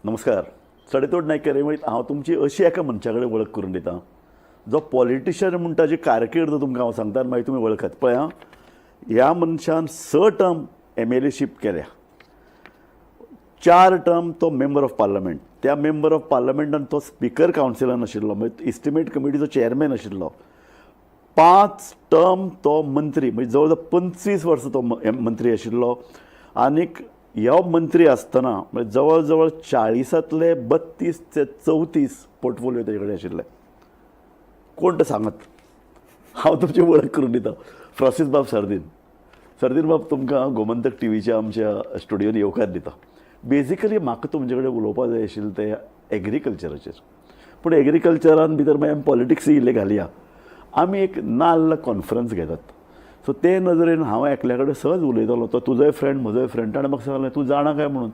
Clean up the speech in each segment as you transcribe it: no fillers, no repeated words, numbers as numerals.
नमस्कार. सडेतोड नायक कार्यावळीत हांव तुमची अशी एका मनशा कडेन वळख करून दितां, जो पॉलिटिशियन म्हूण ताजी कारकीर्द तुमकां हांव सांगता आनी मागीर तुमी वळखात. पळय आं, ह्या मनशान 6 टर्म एमएलएशीप केल्या, 4 टर्म तो मेंबर ऑफ पार्लमेंट. त्या मेंबर ऑफ पार्लमेंटान तो स्पिकर कावन्सिलान आशिल्लो, म्हणजे इस्टिमेट कमिटीचो चेअरमॅन आशिल्लो. 5 टर्म तो मंत्री, म्हणजे जवळ जवळ 25 वर्सां तो मंत्री आशिल्लो. आनीक ह्यो मंत्री आसतना म्हणजे जवळ जवळ 40तांतले 32 ते 34 पोर्टफोलियो ताजे कडेन आशिल्ले. कोण तो सांगात, हांव तुमची वळख करून दिता. फ्रांसीस बाब सार्दीन. सार्दीन बाब, तुमकां गोमंतक टीव्हीच्या आमच्या स्टुडियोन येवकार दिता. बेजिकली म्हाका तुमचे कडेन उलोवपाक जाय आशिल्लें तें एग्रीकल्चराचेर, पूण एग्रीकल्चरान भितर मागीर आमी पॉलिटिक्सूय इल्लें घालया. आमी एक नाल्ल कॉन्फरन्स घेतात, सो ते नदरेन हांव एकल्या कडेन सहज उलयतालो, तो तुजोय फ्रेंड म्हजोय फ्रेंड. ताणें म्हाका सांगलें, तूं जाणा काय म्हणून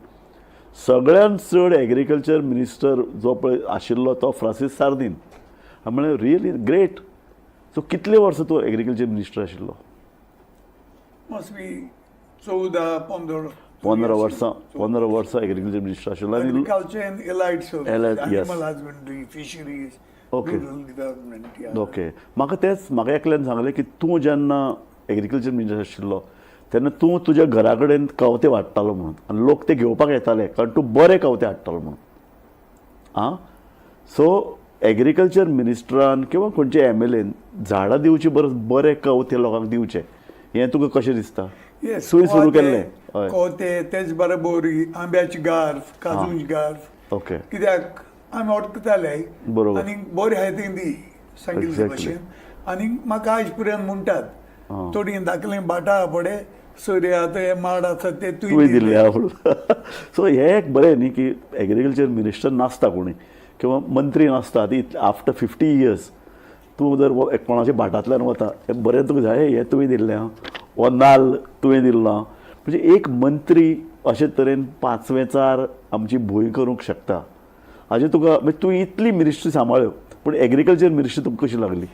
सगळ्यान चड एग्रीकल्चर मिनिस्टर जो पळय आशिल्लो तो फ्रांसीस सार्दीन. हांवें म्हणलें, रियली ग्रेट. सो कितले वर्सां तूं एग्रीकल्चर मिनिस्टर आशिल्लो? Must be 14-15. 15 वर्सां, 15 वर्सां एग्रीकल्चर मिनिस्टर आशिल्लो. आनी Agriculture and allied service. Allied, yes. Animal husbandry, fisheries, rural development, yeah. Okay, म्हाका तेंच म्हाका एकल्यान सांगलें की तूं जेन्ना एग्रीकल्चर मिनिस्टर आशिल्लो तेन्ना तूं तुज्या घरा कडेन कवते वाडटालो म्हणून, आनी लोक ते घेवपाक येताले कारण तूं बरे कवते हाडटालो म्हणून. आं, सो एग्रीकल्चर मिनिस्टरान किंवा खंयच्या एमएलएन झाडां दिवचे बरस बरे कवते लोकांक दिवचे, हें तुका कशें दिसता? Yes, तुवें सुरू कोवते, केल्लें, हय. कोवते, तेच बरोबर आंब्याची गार्फ, काजूची गार्फ. कित्याक आमी वळखताले. आनी बरें आहाय ती दी सांगिल्ले भाशेन. आनी म्हाका आयज पर्यंत म्हणटात, थोडीं धाकलीं भाटां पडे सर, आतां हे माड आसा ते तुवें तुवें दिल्ले आहा म्हणून. सो हें एक बरें न्ही की एग्रीकल्चर मिनिस्टर नासता कोणी किंवा मंत्री नासता, ती आफ्टर 50 इयर्स तूं जर कोणाच्या भाटांतल्यान वता, हें बरें तुका जाय, हें तुवें दिल्लें आहा, हो नाल्ल तुवें दिल्लो आहा. म्हणजे एक मंत्री अशे तरेन पांचवेचार आमची भूंय करूंक शकता हाजें तुका, म्हणजे तूं इतली मिनिस्ट्री सांबाळ्यो, पूण एग्रीकल्चर मिनिस्ट्री तुका कशी लागली?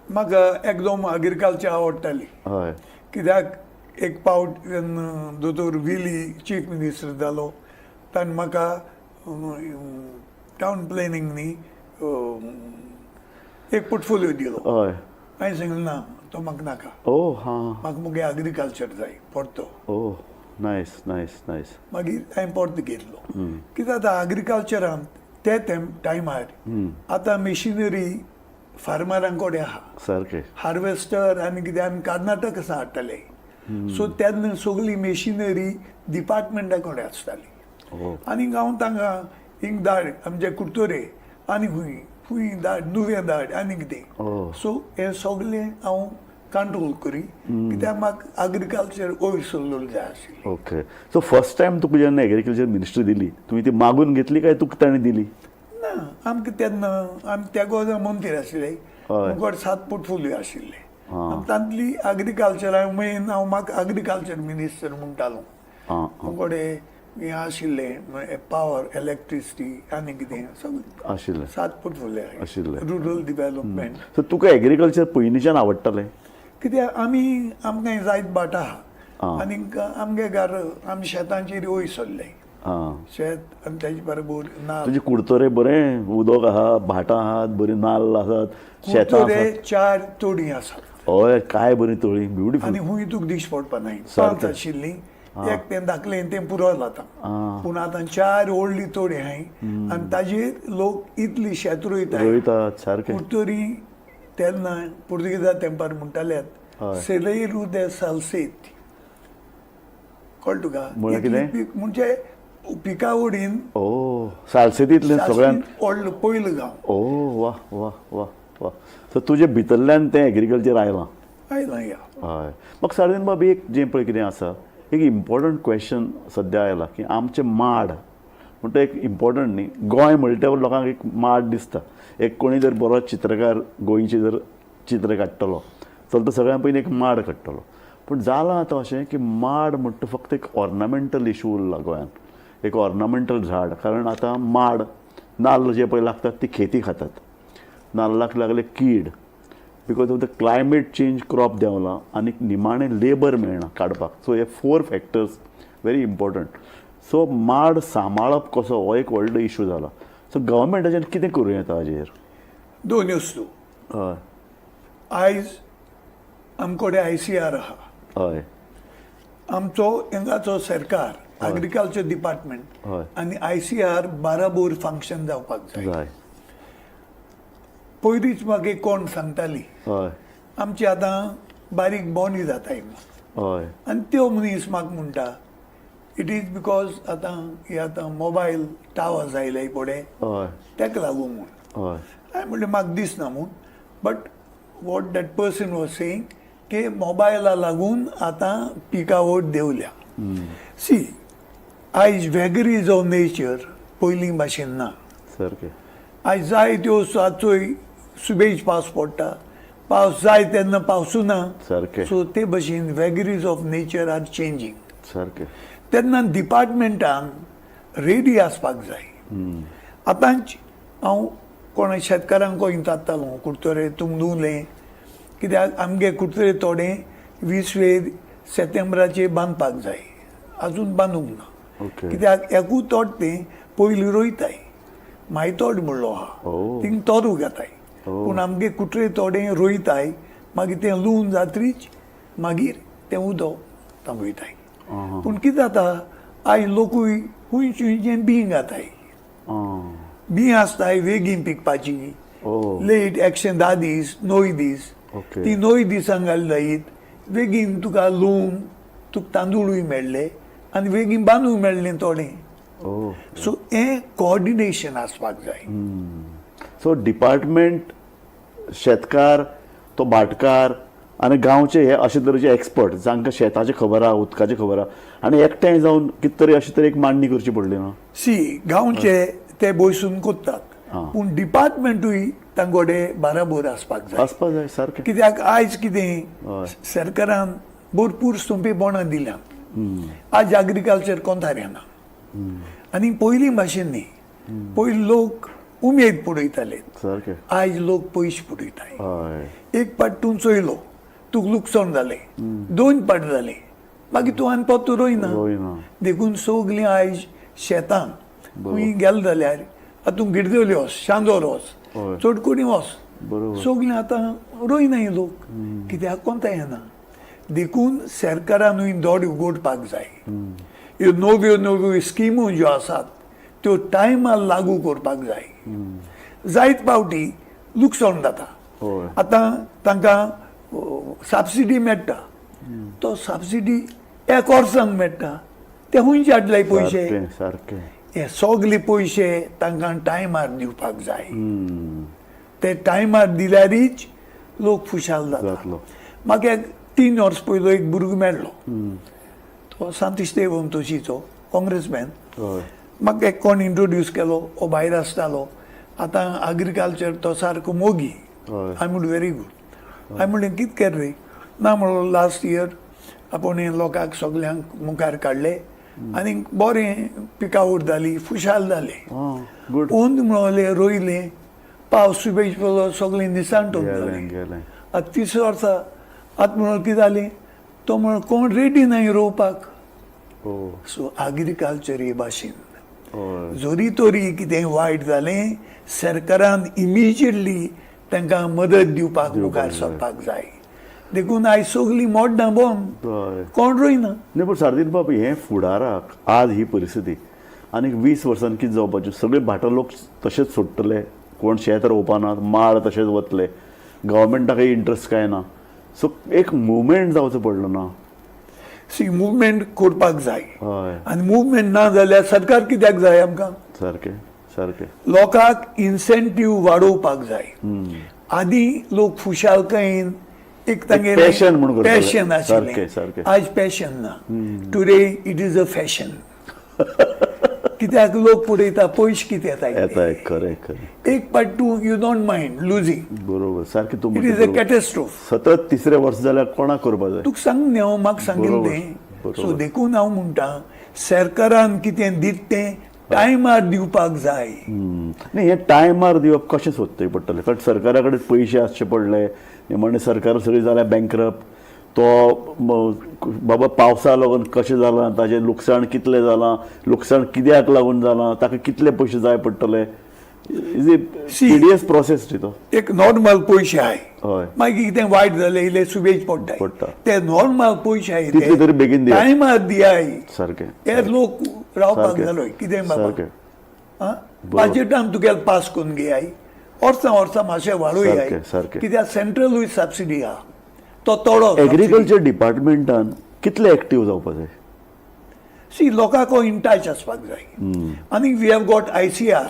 म्हाका एकदम एग्रीकल्चर आवडटाली. कित्याक एक पावट जेन्ना दोतोर विली चीफ मिनिस्टर जालो, ताणें म्हाका टावन प्लॅनिंग न्ही एक पोर्टफोलियो दिलो. हांवें सांगलें, ना, तो म्हाका नाका. ओ हां म्हाका मुगे एग्रीकल्चर जाय परतो. ओ, नायस नायस नायस. मागीर हांवें परतो घेतलो, कित्याक आतां एग्रीकल्चरान ते टायमार आतां मेशिनरी फार्मरां कडेन आहा. हार्वेस्टर आनी कितें आमी कर्नाटक आसा हाडटाले. सो तेन्ना सगळी मेशिनरी डिपार्टमेंटा कडेन आसताली. आनी हांव तांकां हिंग धाड, आमचे कुडतोरे आनी खंय खंय धाड, नुवें धाड आनी कितें. सो हें सगळें हांव कंट्रोल करी, कित्याक म्हाका एग्रीकल्चर वयर सरलेलो जाय आशिल्लें. ओके, सो फर्स्ट टायम तुका जेन्ना एग्रीकल्चर मिनिस्ट्री दिली, तुवें ती मागून घेतली काय तुका ताणें दिली? ना, आमकां तेन्ना आमी त्या गोजा मंत्री आशिल्ले. मुखार 7 पोर्टफोलियो आशिल्ले आनी तांतली एग्रीकल्चर मेन. हांव म्हाका एग्रीकल्चर मिनिस्टर म्हणटालो. आं मुकोडे हें आशिल्लें, पावर, इलेक्ट्रिसिटी आनी कितें सगळें. आशिल्लें. 7 पोर्टफोलियो. आशिल्लें. Rural development. सो तुका एग्रीकल्चर पयलींच्यान आवडटालें? कित्याक आमी आमकां जायत भाटां आहा. आनीक आमगे घर, आमी शेतांचेर वयर सरले. शेत आनी तेजे बरोबर नाल्ल. तुजे कुडतरे बरें उदक आहा, भाटां आहात, बरीं नाल्ल आसात, शेतां कुडतरे आसात. 4 तोडी आसात. हय, काय बरी तळी, ब्युटिफूल. आनी खूंय तुका दिश्टी पडपा नाय. 5 आशिल्लीं, एक तें धाकलें तें पुरो जाता, पूण आतां 4 व्हडली तोडी आहाय आनी ताजेर लोक इतली शेत रोयताय. रोयतात सारकें. कुडतरी तेन्ना पुर्तुगेजा तेंपार म्हणटाल्यात, सेलेरू दे सालसेत. कळ्ळें तुका? म्हळ्यार इतली कितें? पीक म्हणजे पिकावडीन. ओ, सालसेतींतलें सगळ्यान व्हडलो पयलो गांव. ओ, वा वा वा वा. सो तुजे भितरल्यान तें एग्रीकल्चर आयलां. आयलां, या. हय. म्हाका सार्दीन बाब, एक जें पळय कितें आसा, एक इम्पॉर्टंट क्वेश्चन सद्या आयला की आमचे माड म्हणटा एक इम्पॉर्टंट न्ही. गोंय म्हणटा लोकांक एक माड दिसता. एक कोणी जर बरो चित्रकार गोंयचें जर चित्र काडटलो जाल्यार तो सगळ्यां पयलीं एक माड काडटलो. पूण जालां आतां अशें की माड म्हणटा फक्त एक ऑर्नामेंटल इशू उरला गोंयांत, एक ऑर्नामेंटल झाड. कारण आतां माड नाल्ल जे पळय लागतात ती खेती खातात, नाल्लाक लागले कीड, because of the climate change crop देंवला आनी निमाणें लेबर मेळना काडपाक. सो हे 4 फॅक्टर्स व्हेरी इम्पॉर्टंट. सो माड सांबाळप कसो हो एक व्हडलो इशू जाला. सो गव्हर्मेंटाच्यान कितें करूं येता हाजेर? दोन वस्तू. हय. आयज आमकोडे आयसीआर आहा. हय. आमचो हांगाचो सरकार, एग्रीकल्चर डिपार्टमेंट आनी आयसीआर बाराबोर फंक्शन जावपाक जाय. जाय. पयलींच म्हाका कोण सांगताली, आमची आतां बारीक बोनी जाताय. हय. आनी त्यो मनीस म्हाका म्हणटा, it is because आतां हे आतां मोबायल टावर्स आयले पळय, तेका लागून म्हूण. हांवें म्हणलें म्हाका दिसना म्हूण, but what that person was saying की मोबायला लागून आतां पिकावळ देंवल्या. सी, आयज वेगरीज ऑफ नेचर पयलीं भाशेन ना. सारकें. आयज जाय त्यो चोय सुबेज पावस पडटा, पावस जाय तेन्ना पावसूं ना. सारकें. सो ते भशेन vagaries of nature are changing. सारकें. तेन्ना डिपार्टमेंटान रेडी आसपाक जाय. आतांच हांव कोणा शेतकारांक विचारतालो, कुडतरे तुमदुले कित्याक आमगे कुडतरे थोडे 20 सप्टेंबराचे बांदपाक जाय, आजून बांदूंक ना. कित्याक एकूच तोट तें पयलीं रोयताय, मायतोट म्हणलो आहा, थिंग तोरू घेताय, पूण आमगे कुत्रे थोडे रोयताय, मागीर तें लुवून जात्रीच मागीर तें उदक तांबयताय. पूण कितें जाता, आयज लोकूय खुंय खुंयचें बीं घाताय. बीं आसताय बेगीन पिकपाची, लेट 110 दीस, 9 दीस. ती 9 दिसांक घाली जायत बेगीन तुका लुवून तुका तांदूळूय मेळ्ळे आनी बेगीन बांदूंक मेळ्ळें थोडें. सो हें कोऑर्डिनेशन आसपाक जाय. सो डिपार्टमेंट, शेतकार, तो भाटकार आनी गांवचे हे अशे तरेचे एक्सपर्ट जांकां शेताचें खबर आहा, उदकाचें खबर आहा, आनी एकठांय जावन कितें तरी अशें तरेक मांडणी करची पडली न्हू. सी, गांवचे ते बसून कोत्तात, पूण डिपार्टमेंटूय तांगोडे बाराबोर आसपाक जाय. आसपाक जाय, सारकें. कित्याक आयज कितें सरकारान भरपूर सोंपेपणां दिल्यात. आज एग्रीकल्चर कोंतार येना आनी पयलीं भाशेन न्ही. पयलीं लोक उमेद पडयताले, सारकें. आयज लोक पयशे पडयताय. एक पाट तूं चोयलो, तुका लुकसाण जालें, दोन पाट जालें, मागीर तूं आनी परतो रोयना. रोयना. देखून सगलीं आयज शेतां खंय गेले जाल्यार, आतां तूं गिरदेवली वच, शांदोर वच, चोडकुणी वच, सगलीं आतां रोयनाय लोक, कित्याक कोंता येना. देखून सरकारानूय दोळे उगडपाक जाय. ह्यो नव्यो नव्यो स्किमो ज्यो आसात त्यो टायमार लागू करपाक जाय. जायत फावटी लुकसाण जाता. आतां तांकां सबसिडी मेळटा, तो सबसिडी एक वर्सांक मेळटा, ते खंयचे हाडले पयशे? सारकें, सारकें. हे सगले पयशे तांकां टायमार दिवपाक जाय. ते टायमार दिल्यारीच लोक खुशाल जाता. जातलो. म्हाका एक 3 वर्स पयलो एक भुरगो मेळ्ळो, तो सांतिश्तेव तोशीचो काँग्रेसमॅन. म्हाका एक कोण इंट्रोड्यूस केलो, हो भायर आसतालो, आतां एग्रीकल्चर तो सारको मोगी. हांवें म्हणलें व्हेरी गूड. हांवें म्हणलें कितें केलें रे? ना म्हणलो लास्ट इयर आपूण लोकांक सगल्यांक मुखार काडले आनी बरें पिकावळ जाली, खुशाल जाले. गूड. ओंद म्हणलें रोयलें, पावस सुबेज पडलो, सगळें निसांटोन गेलें, जालें. गेलें. आतां तिसऱ्या वर्सा आतां म्हणून कितें जालें, तो म्हणून कोण रेडी नाय रोवपाक. सो एग्रीकल्चर हे भाशेन जरी तरी कितें वायट जालें, सरकारान इमिजिएटली तांकां मदत दिवपाक मुखार सरपाक जाय. देखून आयज सगळीं मोड्डां बंद, कोण रोयना. न्ही, पूण सार्दीन बाब, हें फुडाराक आज ही परिस्थिती आनीक 20 वर्सांनी कितें जावपाचें? सगळे भाटां लोक तशेंच सोडटले, कोण शेत रोवपाना, माड तशेंच वतले, गव्हर्मेंटाकय इंट्रस्ट कांय ना. सो एक मुवमेंट जावचो पडलो ना. सी, मुवमेंट करपाक जाय. आनी मुवमेंट ना जाल्यार सरकार कित्याक जाय आमकां? सारकें, सारकें. लोकांक इन्सेंटीव वाडोवपाक जाय. आदीं लोक खुशालकायेन एक तांगेलें पॅशन म्हूण करताले. पॅशन आशिल्लें. सारकें, सारकें. आयज पॅशन ना. Today it is a fashion. कित्याक लोक पळयता पयशे कितें येता. येता, खरें, खरें. एक पाट तूं you don't mind losing. बरोबर, सारकें तूं it म्हणटा is a बरोबर. कॅटस्ट्रोफ. सतत तिसरें वर्स जाल्यार कोणाक करपा जाय? तुका सांग न्ही हांव, म्हाका सांगिल्लें तें. सो देखून हांव म्हणटा सरकारान कितें दित तें टायमार दिवपाक जाय. न्ही, हें टायमार दिवप कशें सोदचें पडटलें? कारण सरकारा कडेन पयशे आसचे पडले, निमाणें सरकार सगळीं जाल्यार बँकरप्ट. तो बाबा पावसा लागून कशें जालां, ताजें लुकसाण कितलें जालां, लुकसाण कित्याक लागून जालां, ताका कितले पयशे जाय पडटले, is a See. Tedious process न्ही तो. एक नॉर्मल पयशे आहाय. हय. मागीर कितें वायट जालें इल्लें सुबेज पडटा. पडटा. ते नॉर्मल पयशे आहाय. तितले तरी बेगीन दियात. टायमार दियाय. सारकें. हे लोक रावपाक सारकें. जालो कितें बाबा. सारकें. बजेटान तुगेले पास करून घेयाय, वर्सां वर्सां मातशें वाडोवयाय. सारकें, सारकें. कित्याक सेंट्रलूय सबसिडी आहा, तो थोडो. एग्रीकल्चर डिपार्टमेंटान कितले एक्टीव जावपा जाय? सी, लोकांक इन टच आसपाक जाय आनी we have got ICAR.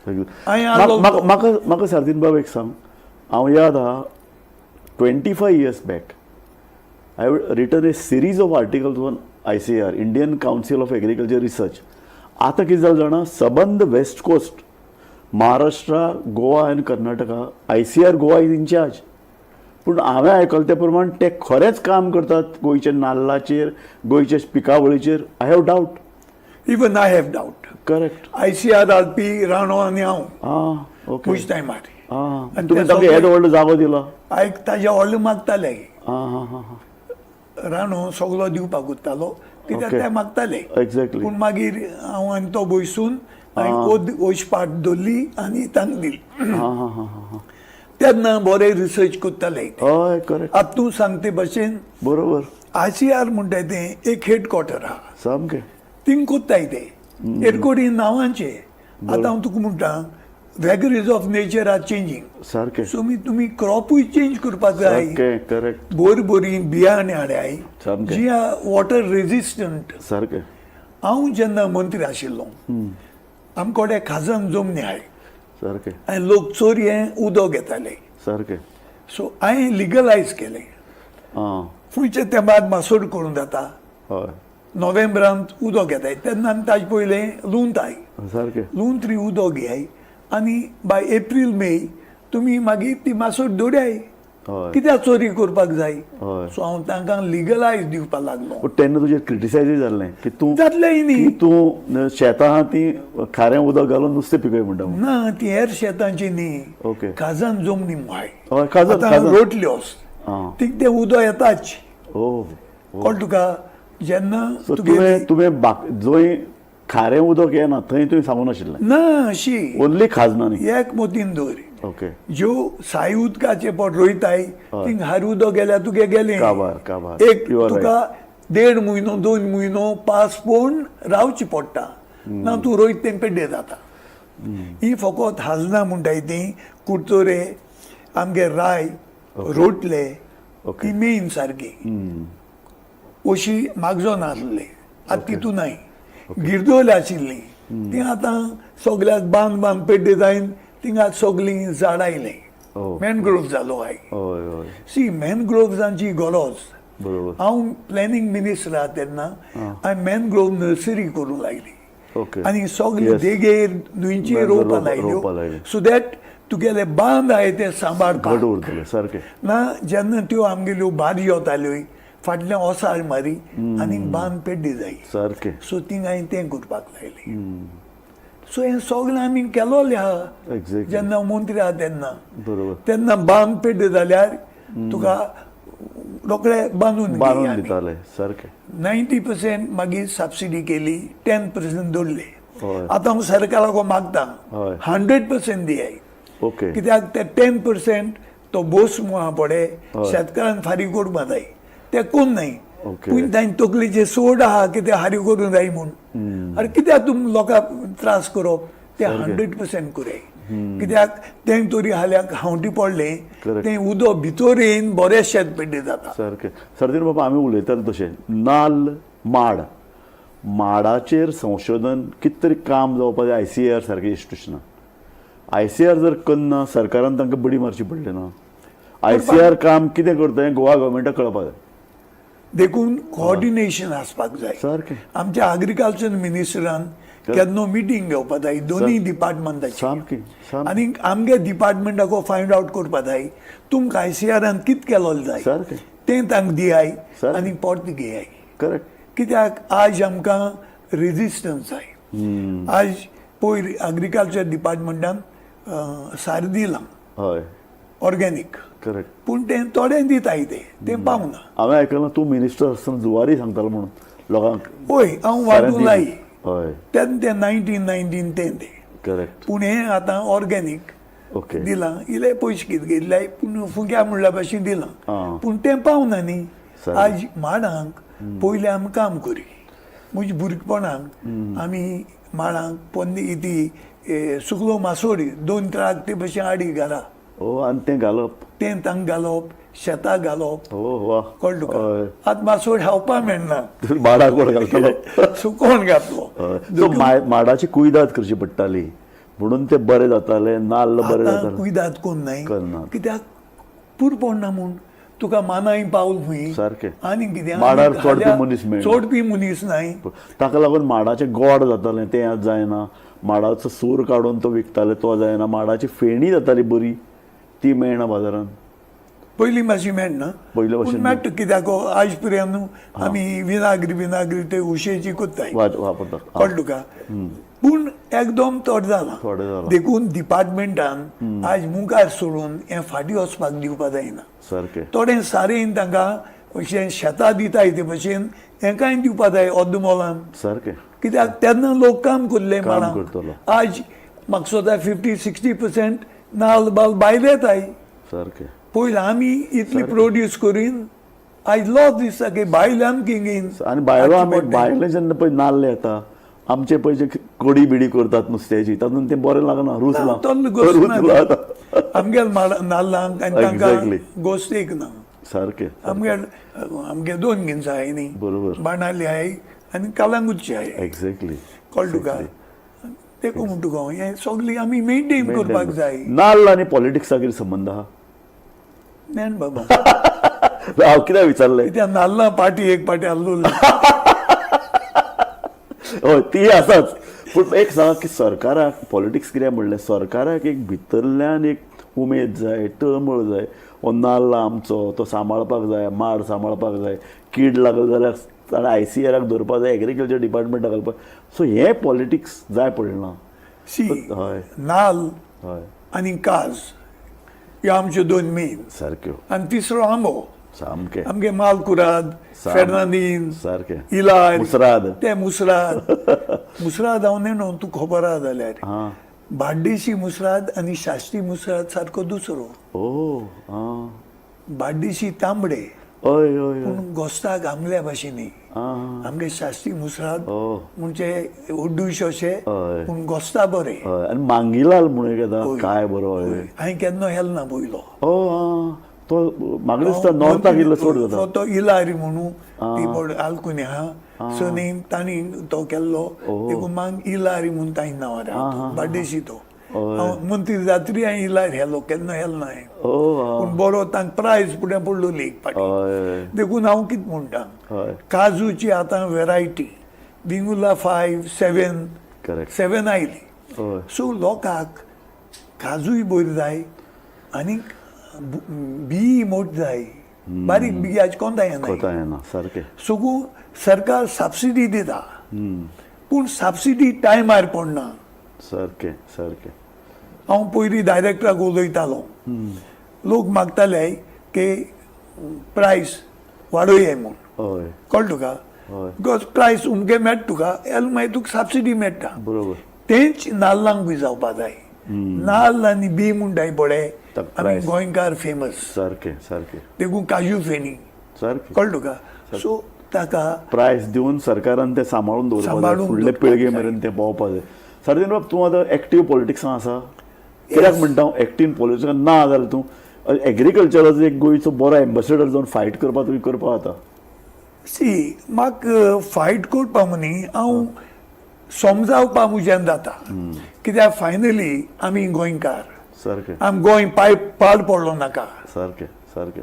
हांवें आलो. म्हाका सार्दीन बाब एक सांग, हांव याद आहा, 25 years back I have written a series of articles on ICAR, Indian Council of Agriculture Research. आतां कितें जालें जाणा, सबंद west coast, Maharashtra, Goa आनी Karnataka, ICAR Goa is incharge. पूण हांवें आयकलें ते प्रमाण ते खरेंच काम करतात गोंयच्या नाल्लाचेर, गोंयच्या पिकावळीचेर? I have doubt. Even I have doubt. Correct. ICAR P Rano आनी हांव आं, ओके. खूश टायमार. आं. आनी तुमी ते ताका सगळे- येदो व्हडलो जागो दिला. आयक, ताज्या व्हडले मागताले. आं हां हां हां राणो सगलो दिवपाक उरतालो कित्याक ते मागताले. पूण मागीर हांव आनी तो बसून हांवें ओश पाट दवरली आनी तांकां दिली. हां हां हां हां तेन्ना बरे रिसर्च करताले. हय, करेक्ट. आतां तूं सांगते भशेन. बरोबर. आयसीआर म्हणटा तें एक हेड क्वॉर्टर आहा. सामकें. थिंग कोत्ताय ते हेडक्वॉर्टर नांवांचे. आतां हांव तुका म्हणटा, vagaries of nature are changing. सारकें. सो तुमी क्रॉपूय चेंज करपाक जाय. सारकें, करेक्ट. बरी बरी बियाणां हाडाय सामकें. जी वॉटर रेजिस्टंट. सारकें. हांव जेन्ना मंत्री आशिल्लो, आमचे कडेन खाजन जमनी आहाय सारकें. आनी लोक चोरयें उदक घेताले. सारकें. सो हांवें लिगलायज केलें. फुडचे तेंपार मासोड करून जाता. नोव्हेंबरांत उदक घेताय तेन्ना आमी ताजे पयलें लुंवताय. सारकें. लुंवतरी उदक घेयाय आनी बाय एप्रील मे तुमी मागीर ती मासोड दवराय. कित्याक चोरी करपाक जाय? सो हांव तांकां लिगलायज दिवपाक लागलो. पूण तेन्ना तुजेर क्रिटिसायजूय जाल्लें की तूं जातलें न्ही. की तूं शेतां आहा ती खारें उदक घालून नुस्तें पिकय म्हणटा म्हूण. ना, ती हेर शेतांची न्ही. खाजन जमनी मुहाय. हय, खाजन, आतां खाजन. रोटल्योस तिका तें उदक येताच. ओ. कळ्ळें तुका? जेन्ना सो तुगेली तुवें जंय खारें उदक येना थंय तुवें सांगूं नाशिल्लें? ना अशी. ओन्ली खाजनांनी. एक मतीन दवर, ज्यो साई उदकाचे पोट रोयताय थिंग हार उदक गेल्यार तुगे गेलें. काबार, काबार. एक You are तुका देड म्हयनो, 2 म्हयनो पास पळोवन रावची पडटा, ना तूं रोयत तें पेड्डे जाता. ही फकत हाजना म्हणटाय ती कुडचोरे, आमगे राय, रोटले ती मेन सारकी. अशी मागजो नासले, आतां तितू नाय. गिरदोल आशिल्ली ती आतां सगल्याक बांद बांद पेड्डे जायन थिंगा सगळीं झाडां आयलीं. मॅनग्रोव जालो आय. हय हय सी, मॅनग्रोव्जांची गरज. हांव प्लॅनिंग मिनिस्टर आहा तेन्ना हांवें मॅनग्रोव नर्सरी करूंक लागली आनी सगळे देगेर न्हंयची रोवपां रोवपां लायल्यो, लायली. सो that तुगेले बांद आहाय ते सांबाळपाक घट उरतले, सारकें. ना जेन्ना त्यो आमगेल्यो बारी वताल्यो, फाटल्यान ओसार मारी आनी बांद पेड्डे जाय. सारकें. सो थिंग हांवें तें करपाक लायलें. सो हें सगळें आमी केलोलें आहा जेन्ना मंत्री आहा तेन्ना. तेन्ना बांद पेड्डे जाल्यार तुका रोखडे बांदून बांदून दिताले, सारकें. 90% मागीर सबसिडी केली, 10% दवरले. आतां हांव सरकाराक मागता, 100% दियाय. कित्याक ते 10% तो बोस आहा पळय, शेतकारान फारीक करपा जाय, ते कोण नाय. पूण तांचे तकलेचेर सोड आहा की ते हारी करूंक जाय म्हूण. आरे, कित्याक तुमी लोकांक त्रास करप? ते 100% करयाय, कित्याक तें तरी हाल्याक हांवटी पडलें. तें उदक भितर येवन बरें शेत पेड्डे जाता. सारकें. सार्दीन बाबा, आमी उलयताले तशें नाल्ल, माड, माडाचेर संशोधन कितें तरी काम जावपाक जाय. आयसीएआर सारकें इन्स्टिट्युशनान, आयसीएआर जर करना, सरकारान तांकां बडी मारची पडली ना. आयसीएआर काम कितें करता हें गोवा गव्हर्मेंटाक कळपाक जाय. देखून कोऑर्डिनेशन आसपाक जाय. आमच्या अग्रिकल्चर मिनिस्टरान केन्ना मिटींग घेवपा जाय दोनूय डिपार्टमेंटाची. सामकी सामकी. आनी आमगे डिपार्टमेंटाक फायंड आवट करपा जाय, तुमकां आयसीआरान कित केलोलें जाय. तें तांकां दियाय आनी परत घेयाय. कित्याक आज आमकां रेजिस्टन्स जाय. आज पयर अग्रिकल्चर डिपार्टमेंटान सारें दिलां. ऑर्गेनीक. करेक्ट. पूण तें थोडें दिताय, तें तें पावना. हांवें आयकलां तूं मिनिस्टर आसतना जुवारी सांगतालो म्हणून लोकांक. हय, हांव वांटून लाय. तेन्ना तें 1919 तें तें. पूण हें आतां ऑर्गेनीक दिलां, इल्ले पयशे कितें घेतले पूण फुग्या म्हणल्या भाशेन दिलां. पूण तें पावना न्ही. आज माडांक पयलीं आमी काम करी. म्हज्या भुरगेपणाक आमी माडांक पोन्नी ती सुकलो मासोडी 2 ट्राक ते भशेन हाडी घरा. ओ, आनी तें घालप. तें तांकां घालप, शेतां घालप. ओ वा. कळ्ळें तुका? आतां मासोड खावपा मेळना. माडाक कोण घालतलो? सो कोण घातलो? सो माडाची कुयदाद करची पडटाली म्हणून ते बरे जाताले, नाल्ल बरे जाताले. कुयदाद कोण नाही, करनात. कित्याक पूर पडना म्हूण तुका मानाय पावल खंय. सारकें. आनी कितें, माडार आनी चडपी मनीस मेळना. चडपी मनीस नाय. ताका लागून माडाचें गोड जातालें तें आतां जायना. माडाचो सूर काडून तो विकताले तो जायना. माडाची फेणी जाताली बरी, ती मेळना बाजारान. पयलीं मातशी मेळना, पयले पूण भाशेन मेळटा. कित्याक आयज पर्यंत आमी विनाग्री विनाग्री ते उशेची कोत्ताय. वापरतात. कळ्ळें तुका? पूण एकदम थोडें जालां. थोडें जालां. देखून डिपार्टमेंटान आयज मुखार सोडून हें फाटीं वचपाक दिवपा जायना. थोडें सारें तांकां अशें शेतां दिताय ते भशेन हेंकांय दिवपा जाय अर्द मोलान. कित्याक तेन्ना लोक काम करले काम माडांक. करतलो. आज म्हाका दिसता 50-60% नाल्ल बाल भायले येताय. पयलीं आमी इतली प्रोड्यूस करीन, आयज लॉस दिसता की भायले आमकां घेन. आनी भायलो आमी भायले जेन्ना पळय नाल्ल येता आमचे पळय जे कडी बिडी करतात नुस्त्याची, तातूंत तें बरें लागना, रूच ना. तोल्ल गोश्ट रूच ना. लागता. आमगेले नाल्लांक आनी तांकां गोश्ट एक ना. आमगे आमगे 2 गिन्सां आहाय न्ही. बाणाली आहाय आनी कालांगुटची आहाय. कळ्ळें तुका? देखून म्हणटा तुका हांव, हें सगळें आमी मेनटेन करपाक जाय. नाल्ल आनी पॉलिटिक्सा कितें संबंद आहा? नेण बाबा. हांव कित्याक विचारलें? कित्याक नाल्ला पाटी एक पाटी आहलो. हय, ती आसाच. पूण एक सांग की सरकाराक पॉलिटिक्स कित्याक म्हणलें, सरकाराक एक भितरल्यान एक उमेद जाय, तळमळ जाय. हो नाल्ल आमचो, तो सांबाळपाक जाय, माड सांबाळपाक जाय, कीड लागली जाल्यार ताणें आयसीआराक दवरपाक जाय, एग्रीकल्चर डिपार्टमेंटाक घालपाक. सो हें पॉलिटिक्स जाय पडलें ना. सी, नाल्ल आनी काज ह्यो आमच्यो 2 मेन. सारक्यो. आनी तिसरो आंबो. सामकें. आमगे मालकुराद, फेर्नांदीन, सारकें. इलार, मुसराद. ते मुसराद. मुसराद हांव नेणो, तूं खबर आहा जाल्यार. बाड्डेशी मुसराद आनी शाश्टी मुसराद सारको दुसरो. ओ आं. बाड्डेशी तांबडे. हय हय हय. पूण गोस्ताक आमल्या भाशेन न्ही. आमगे शाश्टी मुसराद म्हणजे उड्डूश अशे, पूण गोस्ता बरे. हय. आनी मांगीलाल म्हणून एक येता, काय बरो. हांवें केन्ना हेल ना पयलो. ओ आं, तो म्हाका दिसता नॉर्थाक इल्लो चड जाता. तो इलारी म्हणून ती पड आलकुनी आहा, सो न्ही तांणी तो केल्लो, देखून मागीर इलारी म्हणून तांणी नांव आहा बाड्डेशी तो. हांव मंत्री जात्री हांवें इलार हेलो, केन्ना हेल ना हांवें. पूण बरो तांकां प्रायज फुडें पडलोली एक पाटी. देखून हांव कितें म्हणटा, काजूची आतां वेरायटी विंगुला 5, 7 7 आयली. सो लोकांक काजूय बरी जाय आनी बी मोट जाय, बारीक बी आज कोणता येना. सारकें. सगळं सरकार सबसिडी दिता, पूण सबसिडी टायमार पडना. सारकें सारकें. हांव पयलीं डायरेक्टराक उलयतालो, लोक मागताले की प्रायस वाडोवया म्हूण. कळ्ळें तुका? Because प्रायस उमके मेळटा तुका, एल मागीर तुका सबसिडी मेळटा. बरोबर. तेंच नाल्लांकूय जावपा जाय. नाल्ल आनी बी म्हणटाय पळय, आमी गोंयकार फेमस. सारकें सारकें. देखून काजू फेणी. सारकें. कळ्ळें तुका? सो ताका प्रायस दिवन सरकारान तें सांबाळून दवरपाक जाय, फुडले पिळगे मेरेन तें पावपाक जाय. सार्दीन बाब, तूं आतां एक्टीव पॉलिटिक्सान आसा. कित्याक म्हणटा हांव एक्टीव पॉलिटिक्सान ना जाल्यार तूं एग्रीकल्चराचो एक गोंयचो बरो एम्बेसेडर जावन फायट करपाक तुवें करपाक जाता. सी, म्हाका फायट करपाक न्ही, हांव समजावपा म्हज्यान जाता. कित्याक फायनली आमी गोंयकार, सारकें. आम गोंय पाय पाड पडलो नाका. सारकें सारकें.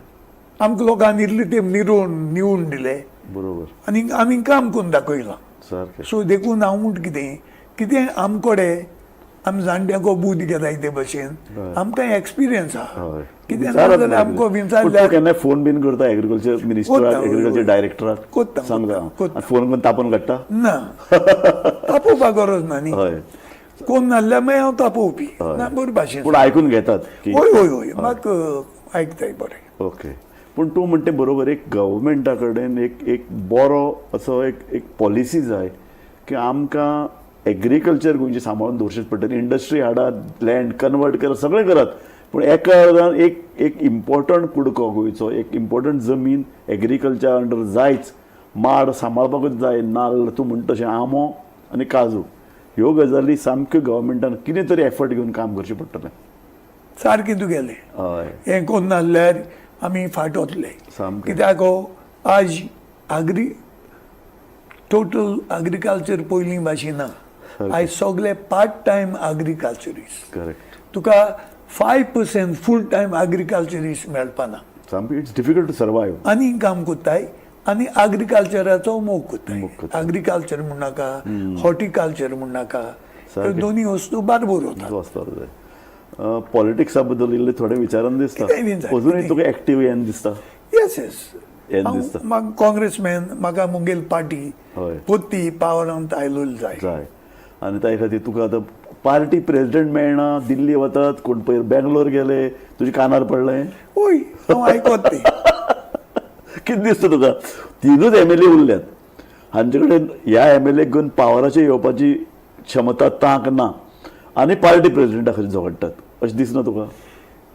आमकां लोकांनी इतले तेंप निरोवन निवडून दिले. बरोबर. आनी आमी काम करून दाखयलां. सारकें. सो देखून हांव म्हणटा कितें कितें आमकडे आमी जाणट्यांको बूद घेताय ते भशेन आमकां एक्सपिरियन्स आहा. कितें जाल्यार आमकां विचारल्यार केन्नाय फोन बीन करता एग्रीकल्चर मिनिस्टराक, एग्रीकल्चर डायरेक्टराक? कोत्ता. सांगता. फोन करून तापोवन काडटा? ना, तापोवपाक गरज ना न्ही. कोण नासल्यार मागीर हांव तापोवपी ना बरे भाशेन. पूण आयकून घेतात की हय हय हय, म्हाका आयकताय बरें. ओके, पूण तूं म्हणटे बरोबर, एक गव्हर्मेंटा कडेन एक एक बरो असो एक एक पॉलिसी जाय की आमकां एग्रीकल्चर गोंयचें सांबाळून दवरचेंच पडटलें. इंडस्ट्री हाडात, लँड कन्वर्ट करात, सगळें करात, पूण एका अर्दान एक एक इम्पॉर्टंट कुडको गोंयचो, एक इम्पॉर्टंट जमीन एग्रीकल्चर अंडर जायच. माड सांबाळपाकूच जाय, नाल्ल, तूं म्हणटा तशें आंबो आनी काजू, ह्यो गजाली सामक्यो गव्हर्मेंटान कितें तरी एफर्ट घेवन काम करचें पडटलें. सारकें तुगेलें. हय. हें कोन्न नासल्यार आमी फाट वतले. सामकें. कित्याक आज आग्री टोटल अग्रिकल्चर पयलीं भाशेन ना. आयज सगळे पार्ट टायम अग्रिकल्चरिस्ट. करेक्ट. तुका 5% फूल टायम अग्रिकल्चरिस्ट मेळपाना. सामकें, it's difficult to survive. आनी काम कोत्ताय आनी अग्रिकल्चराचो मोग कोत्ताय. मोग कोत्ताय. अग्रिकल्चर म्हणनाका, हॉर्टिकल्चर म्हणनाका, ह्यो सारकें. दोनूय वस्तू बारबर वतात. वचपाक जाय. पॉलिटिक्सा बद्दल इल्लें थोडें विचारन दिसता. कितेंय बीन जाय, अजुनूय कितेंय. तुका एक्टीव येन दिसता. येस येस. येन हांव दिसता. म्हाका काँग्रेसमॅन, म्हाका मुगेल पार्टी हय. पोत्ती पावरांत आयलोली जाय. जाय. आनी त्या खातीर तुका आतां पार्टी प्रेजिडेंट मेळना, दिल्ली वतात कोण, पयर बेंगलोर गेले, तुज्या कानार पडलें? हय, हांव आयकोत तें. कितें दिसता तुका, तिनूच एम एल ए उरल्यात, हांचे कडेन ह्या एम एल एक घेवन पावराचेर येवपाची क्षमता, तांक ना, आनी पार्टी प्रेजिडेंटा खातीर झगडटात, अशें दिसना तुका?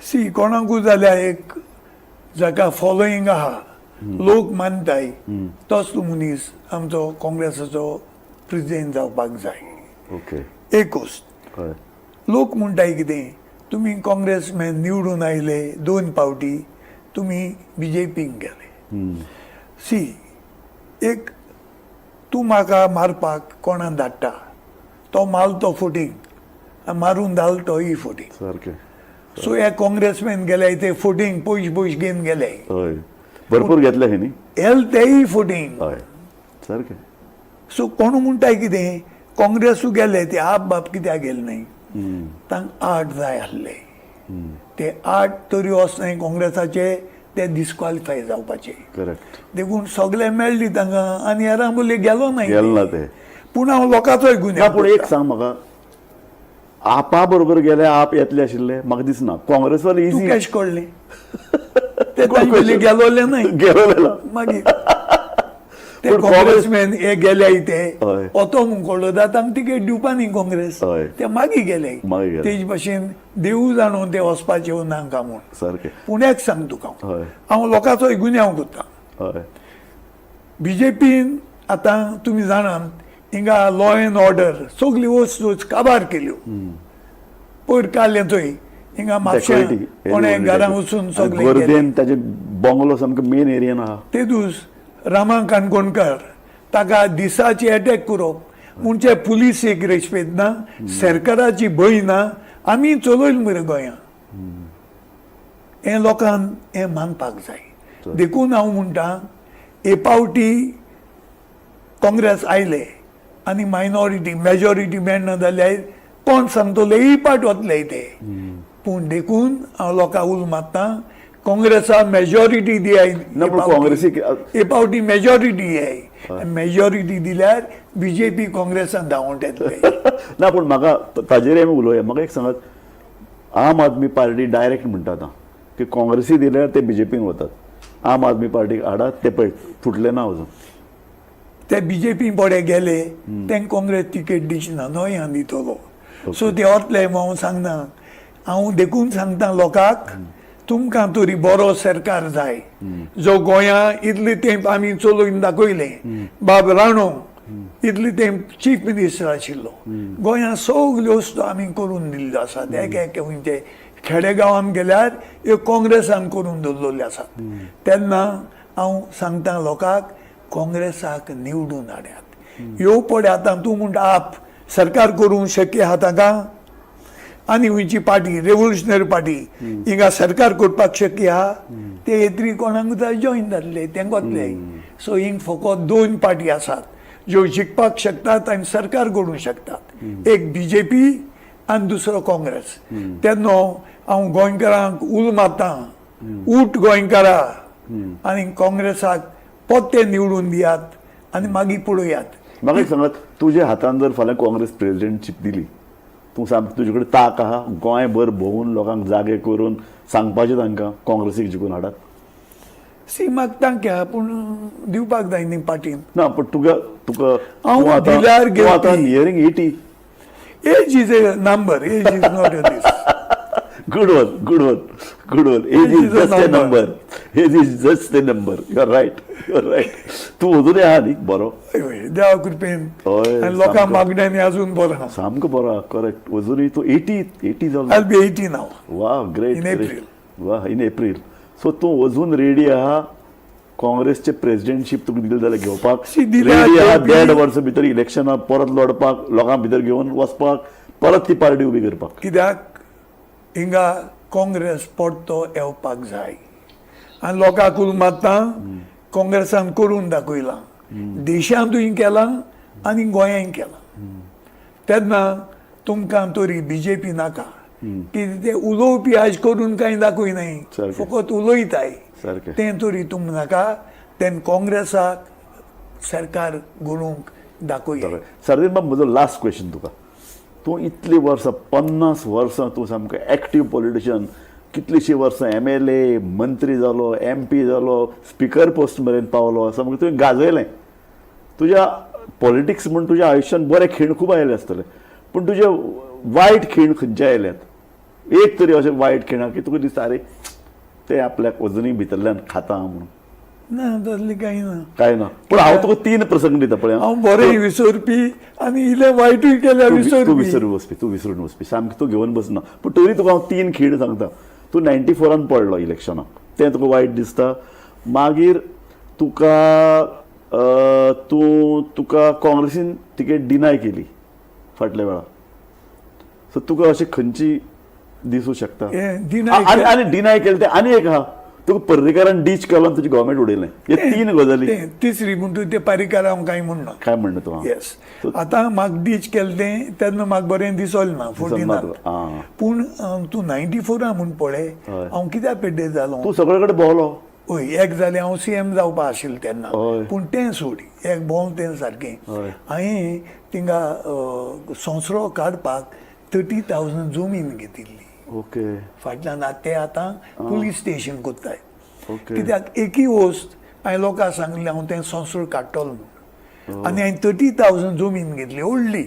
सी, कोणाकूय जाल्यार एक जाका फॉलोईंग आहा, लोक मानताय, तोच मनीस आमचो काँग्रेसाचो प्रेजिडेंट जावपाक जाय. एक गोश्ट, लोक म्हणटाय कितें, तुमी काँग्रेसमॅन निवडून आयले दोन पावटी, तुमी बीजेपीन गेले. सी, एक तूं म्हाका मारपाक कोणा धाडटा, तो मारलो फुटींग, मारून धाल तोय फुटींग. सो हे काँग्रेसमॅन गेले ते फुटींग पयशे पयशे घेवन गेले. हय, भरपूर घेतले न्ही. येल तेय फुटींग. हय, सारकें. सो कोण म्हणटाय कितें, काँग्रेसू गेले ते आप बाप कित्याक गेले न्हय? तांकां आठ जाय आसले, ते आठ तरी वचनाय काँग्रेसाचे, ते डिस्क्वॉलिफाय जावपाचे. देखून सगळे मेळ्ळी तांकां आनी हेरां बोल्ले गेलो न्हय. गेल ना ते. पूण हांव लोकांचोय ना गुन्यांव पूण एक करता. सांग म्हाका, आपा बरोबर गेले आप येतले आशिल्ले म्हाका दिसना. काँग्रेसवाले तूं इजी. कशें कळ्ळें ते तांचे गेलोले न्हय? गेलो. मागीर ते पूण काँग्रेसमॅन हे गेले ते ओतो म्हूण कळ्ळो जाल्यार तांकां तिकेट दिवपा न्ही काँग्रेस. ते मागीर गेले. मागीर गेले. तेज भाशेन देवू जाणो ते वचपाचे नाका म्हूण. पूण एक सांग तुका, हांव लोकांचोय गुन्यांव करता. बीजेपीन आतां तुमी जाणात, हिंगा लॉ एंड ऑर्डर सगली वस्तू काबार केल्यो. पयर काडलें थंय हिंगा म्हापश्यां कोणें घरां वचून सगळें केलें. गर्देन ताजे बंगलो सामको मेन एरियन आहा. ते दीस रामा काणकोणकर ताका दिसाची एटॅक करप म्हणजे पुलीस एक रेस्पेद ना, सरकाराची भंय ना. आमी चलयले मरे गोंया, हें लोकांक हें मानपाक जाय. देखून हांव म्हणटा, हे पावटी काँग्रेस आयले आनी मायनॉरिटी मेजॉरिटी मेळना जाल्यार कोण सांगतले, ही पाट वतले ते. पूण देखून हांव लोकांक उलो मारता, काँग्रेसा मेजॉरिटी दियाय. ना, पूण काँग्रेसीक हे पावटी मेजॉरिटी दियाय. मेजॉरिटी दिल्यार बीजेपी काँग्रेसान धांवट येतले. ना, पूण म्हाका ताजेर आमी उलोवया. म्हाका एक सांगात, आम आदमी पार्टी डायरेक्ट म्हणटा आतां की काँग्रेसी दिल्यार ते बीजेपीन वतात. आम आदमी पार्टीक हाडात, ते पळय फुटले ना अजून. ते बीजेपी पडे गेले, तेंका काँग्रेस तिकेट दिची ना, न्हय हांव दितलो. सो ते वतले म्हूण हांव सांगना. हांव देखून सांगता लोकांक, तुमकां तरी बरो सरकार जाय जो गोंया इतले तेंप आमी चलोवन दाखयलें. बाब राणो इतले तेंप चीफ मिनिस्टर आशिल्लो, गोंयांत सगल्यो वस्तू आमी करून दिल्ल्यो आसात. एक एक खंयचे खेडेगांवांत गेल्यार ह्यो काँग्रेसान करून दवरलेल्यो आसात. तेन्ना हांव सांगता लोकांक, काँग्रेसाक निवडून हाडात. ह्यो पळय, आतां तूं म्हणटा आप सरकार करूंक शक्य आहा तांकां, आनी खंयची पार्टी, रेवोल्युशनरी पार्टी हिंगा सरकार करपाक शक्य आहा? ते येतरी कोणाक जाय जॉयन जातले, तेंका वतले. सो हिंग फकत दोन पार्टी आसात ज्यो जिखपाक शकतात आनी सरकार घडोवंक शकतात, एक बीजेपी आनी दुसरो काँग्रेस. तेन्ना हांव गोंयकारांक उलो मारता, उठ गोंयकारा आनी काँग्रेसाक पोत्ते निवडून दियात आनी मागीर पळोवयात. म्हाका एक सांगात, तुज्या हातान जर फाल्यां काँग्रेस प्रेजिडेंटशीप दिली तूं सामकें तुजे कडेन तांक आहा गोंयभर भोंवून लोकांक जागे करून सांगपाचें तांकां काँग्रेसीक जिखून हाडात? सी, म्हाका तांक आहा, पूण दिवपाक जाय न्ही पार्टीन. ना, पण तुका तुका हांव तूं आतां दिल्यार तूं आतां घेवपी. Nearing 80. Age is a number, age is not a this. Good one, good one, good one. Age is is a just a number. Number. Age is just a number. You are right, you are right. तूं अजुनूय आहा न्ही बरो? देवा कृपेन. हय, आनी लोकां सामको. मागण्यांनी अजून बरो आहा. सामको बरो आहा, करेक्ट. अजुनूय तूं 80 जालो. I'll be 80 now. वा, ग्रेट. In April. वा, इन एप्रील. सो तूं अजून रेडी आहा काँग्रेसचे प्रेसिडेंटशीप तुका दिले जाल्यार घेवपाक? सी, दिल्यार रेडी आहा घेवपी. देड वर्सा भितर इलेक्शनां परत लढपाक, लोकां भितर घेवन वचपाक, परत ती पार्टी उबी करपाक? कित्याक हिंगा काँग्रेस परतो येवपाक जाय आनी लोकांक मात्तां काँग्रेसान करून दाखयलां, देशांतूय केलां आनी गोंयांत केलां. तेन्ना तुमकां तरी बीजेपी नाका की ते उलोवपी आयज करून कांय दाखयनाय, फकत उलयताय. तें तरी तुम नाका. तेन्ना काँग्रेसाक सरकार घडोवंक दाखोवया. सार्दीन बाब, म्हजो लास्ट क्वेश्चन तुका. तूं इतलीं वर्सां, 50 वर्सां तूं सामको एक्टीव पॉलिटिशियन, कितलींशीं वर्सां एमएलए, मंत्री जालो, एमपी जालो, स्पिकर पोस्ट मेरेन पावलो. सामकें तुवें गाजयलें. तुज्या पॉलिटिक्स म्हूण तुज्या आयुश्यान बरे खीण खूब आयले आसतले, पूण तुजे वायट खीण खंयचे आयल्यात? एक तरी अशें वायट खीण आहा की तुका दिसता, अरे, ते आपल्याक अजुनूय भितरल्यान खाता म्हणून? ना, तसलें कांय ना. काय ना? पूण हांव तुका तीन प्रसंग दिता, पळय. हांव बरें विसरपी आनी इल्लें वायटूय केल्यार तूं विसरपी. विसरून वचपी. तूं विसरून वचपी सामकें, तूं घेवन बसना. पूण तरी तुका हांव तीन खीण सांगता. तूं 94 आन पडलो इलेक्शनाक, तें तुका वायट दिसता. मागीर तुका तूं तुका काँग्रेसीन तिकेट डिनाय केली फाटल्या वेळार. सो तुका अशें खंयची दिसूं शकता? हें deny आनी डिनाय केलें तें आनी एक आहा, तुका पर्रीकारान डीच केलो आनी तुजी गव्हर्मेंट उडयलें. हे तीन गजाली. तें तिसरी म्हणटूच ते पर्रीकार हांव कांय म्हणना. काय म्हणणं तूं? येस, आतां म्हाका डीच केलें तें तेन्ना म्हाका बरें दिसलें ना 14 आक. तुका, आं. पूण तूं 94 आ म्हूण पळय, हांव कित्याक पेड्डेर जालो? तूं सगळे कडेन भोंवलो. हय, एक जालें, हांव सीएम जावपा आशिल्लें तेन्ना. पूण तें सोड, एक भोंव तें सारकें. हांवें थिंगा संसरो काडपाक 30,000 जमीन घेतिल्ली. फाटल्यान ते आतां पुलीस स्टेशन कोत्ताय. कित्याक एकय वस्त हांवें लोकांक सांगलें, हांव तें संवसार काडटलो म्हूण, आनी हांवें 30,000 जमीन घेतली व्हडली.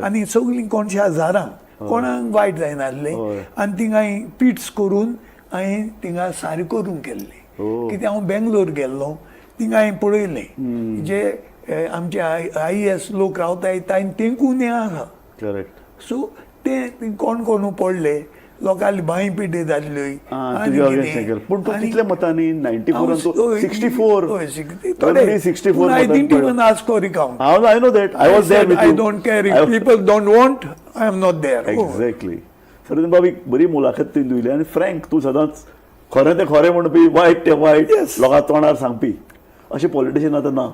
आनी सगळीं कोणशा हजारां, कोणाक वायट जायनासलें. आनी थिंगा हांवें पिट्स करून हांवें थिंगा सारें करून केल्लें. कित्याक हांव बेंगलोर गेल्लो, थिंगा हांवें पळयलें जे आमचे आयएएस लोक रावताय तांणी तेंकून हें आसा. सो ते कोण कोण पडले, लोकांली बांय पिड्डे जाल्ल्यो. आनी तुज्या कितें. अगेन्स्ट केलें, पूण तूं आनी कितल्या मतांनी? 94 तूं 64. हय, 60. 64. I didn't even ask for recount. हांव, I know that. I was there with I don't care if people don't want, I am not there. Oh. Exactly. Sardinha बाब, एक बरी मुलाखत तुवें दिली आनी फ्रँक, तूं सदांच खरें तें खरें म्हणपी, वायट तें वायट लोकां तोंडार सांगपी. अशें पॉलिटिशियन आतां ना.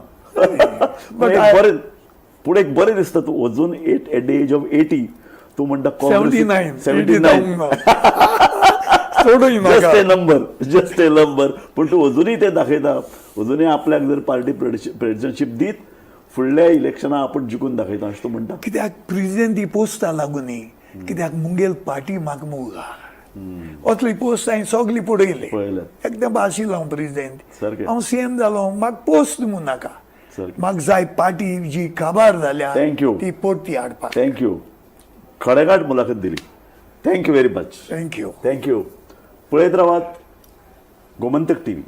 But एक बरें, पूण एक बरें दिसता, तूं अजून at at the age of 80 तूं म्हणटा 79. 79. सोडून जस्ट नाका. A number, just a number. पूण तूं अजुनूय तें दाखयता, अजुनूय आपल्याक जर पार्टी प्रेसिडेंटशीप दीत, फुडल्या इलेक्शनाक आपूण जिखून दाखयता अशें तूं म्हणटा. कित्याक प्रेसिडेंट ही पोस्टा लागून न्ही, कित्याक मुगेल पार्टी म्हाका मोग आहा. असली पोस्ट हांवें सगली पळयली. पळयल्या. एकदम आशिल्लो हांव प्रेसिडेंट. हांव सीएम जालो, म्हाका पोस्ट म्हूण नाका. म्हाका जाय पार्टी जी काबार जाल्या Thank you. ती परती हाडपाक. Thank you. खडेगांठ मुलाखत दिली. Thank you very much. Thank you. Thank you. पळयत रावात गोमंतक टीव्ही.